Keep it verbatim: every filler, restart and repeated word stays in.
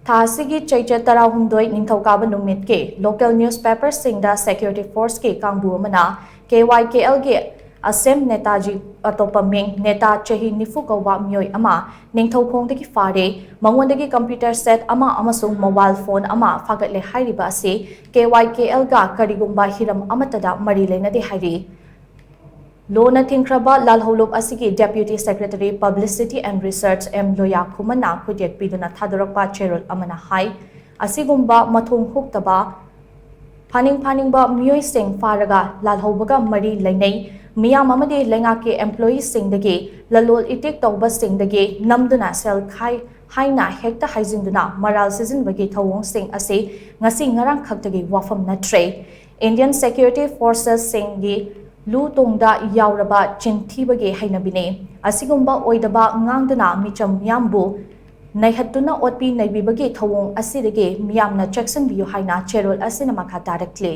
ꯊꯥ ꯑꯁꯤꯒꯤ ꯆꯩꯆꯠ ꯇꯔꯥꯍꯨꯝꯗꯣꯏ ꯅꯤꯡꯊꯧꯀꯥꯕ ꯅꯨꯃꯤꯠꯀꯤ local newspaperꯁꯤꯡꯗ security forceꯀꯤ ꯀꯥꯡꯕꯨ ꯑꯃꯅ KYKLꯒꯤ ꯑꯁꯦꯝ ꯅꯦꯇꯥꯖꯤ, ꯑꯇꯣꯞꯄ ꯃꯤꯡ ꯅꯦꯇꯥ ꯆꯍꯤ ꯅꯤꯐꯨ ꯀꯧꯕ ꯃꯤꯑꯣꯏ ꯑꯃ ꯅꯤꯡꯊꯧꯈꯣꯡꯗꯒꯤ ꯐꯥꯔꯦ꯫ ꯃꯉꯣꯟꯗꯒꯤ computer set ꯑꯃ ꯑꯃꯁꯨꯡ mobile phone ꯑꯃ ꯐꯥꯒꯠꯂꯦ ꯍꯥꯏꯔꯤꯕ ꯑꯁꯤ KYKLꯒ ꯀꯔꯤꯒꯨꯝꯕ ꯍꯤꯔꯝ ꯑꯃꯠꯇꯗ ꯃꯔꯤ ꯂꯩꯅꯗꯦ ꯍꯥꯏꯔꯤ꯫ ꯂꯣꯅ ꯊꯤꯡꯈ꯭ꯔꯕ ꯂꯥꯜꯍꯧꯂꯨꯞ ꯑꯁꯤꯒꯤ Deputy Secretary Publicity and Research M ꯂꯣꯌꯥ ꯈꯨꯃꯟꯅ ꯈꯨꯠꯌꯦꯛ ꯄꯤꯗꯨꯅ ꯊꯥꯗꯣꯔꯛꯄ ꯆꯦꯔꯣꯜ ꯑꯃꯅ ꯍꯥꯏ, ꯑꯁꯤꯒꯨꯝꯕ ꯃꯊꯣꯡ ꯍꯨꯛꯇꯕ ꯐꯥꯅꯤꯡ ꯐꯥꯅꯤꯡꯕ ꯃꯤꯑꯣꯏꯁꯤꯡ ꯐꯥꯔꯒ ꯂꯥꯜꯍꯧꯕꯒ ꯃꯔꯤ ꯂꯩꯅꯩ꯫ ꯃꯤꯌꯥꯝ ꯑꯃꯗꯤ ꯂꯩꯉꯥꯛꯀꯤ employeeꯁꯤꯡꯗꯒꯤ, ꯂꯂꯣꯜ ꯏꯇꯤꯛ ꯇꯧꯕꯁꯤꯡꯗꯒꯤ ꯅꯝꯗꯨꯅ ꯁꯦꯜ ꯈꯥꯏ ꯍꯥꯏꯅ ꯍꯦꯛꯇ ꯍꯥꯏꯖꯤꯟꯗꯨꯅ ꯃꯔꯥꯜ ꯁꯤꯖꯤꯟꯕꯒꯤ ꯊꯧꯑꯣꯡꯁꯤꯡ ꯑꯁꯤ ꯉꯁꯤ ꯉꯔꯥꯡ ꯈꯛꯇꯒꯤ ꯋꯥꯐꯝ ꯅꯠꯇ꯭ꯔꯦ꯫ Indian security forcesꯁꯤꯡꯒꯤ ꯂꯨ ꯇꯣꯡꯗ ꯌꯥꯎꯔꯕ ꯆꯤꯟꯊꯤꯕꯒꯤ ꯍꯩꯅꯕꯤꯅꯤ꯫ ꯑꯁꯤꯒꯨꯝꯕ ꯑꯣꯏꯗꯕ ꯉꯥꯡꯗꯨꯅ ꯃꯤꯆꯝ ꯃꯤꯌꯥꯝꯕꯨ ꯅꯩꯍꯠꯇꯨꯅ ꯑꯣꯠꯄꯤ ꯅꯩꯕꯤꯕꯒꯤ ꯊꯧꯑꯣꯡ ꯑꯁꯤꯗꯒꯤ ꯃꯤꯌꯥꯝꯅ ꯆꯦꯛꯁꯤꯟꯕꯤꯌꯨ ꯍꯥꯏꯅ ꯆꯦꯔꯣꯜ ꯑꯁꯤꯅ ꯃꯈꯥ ꯇꯥꯔꯛꯂꯤ꯫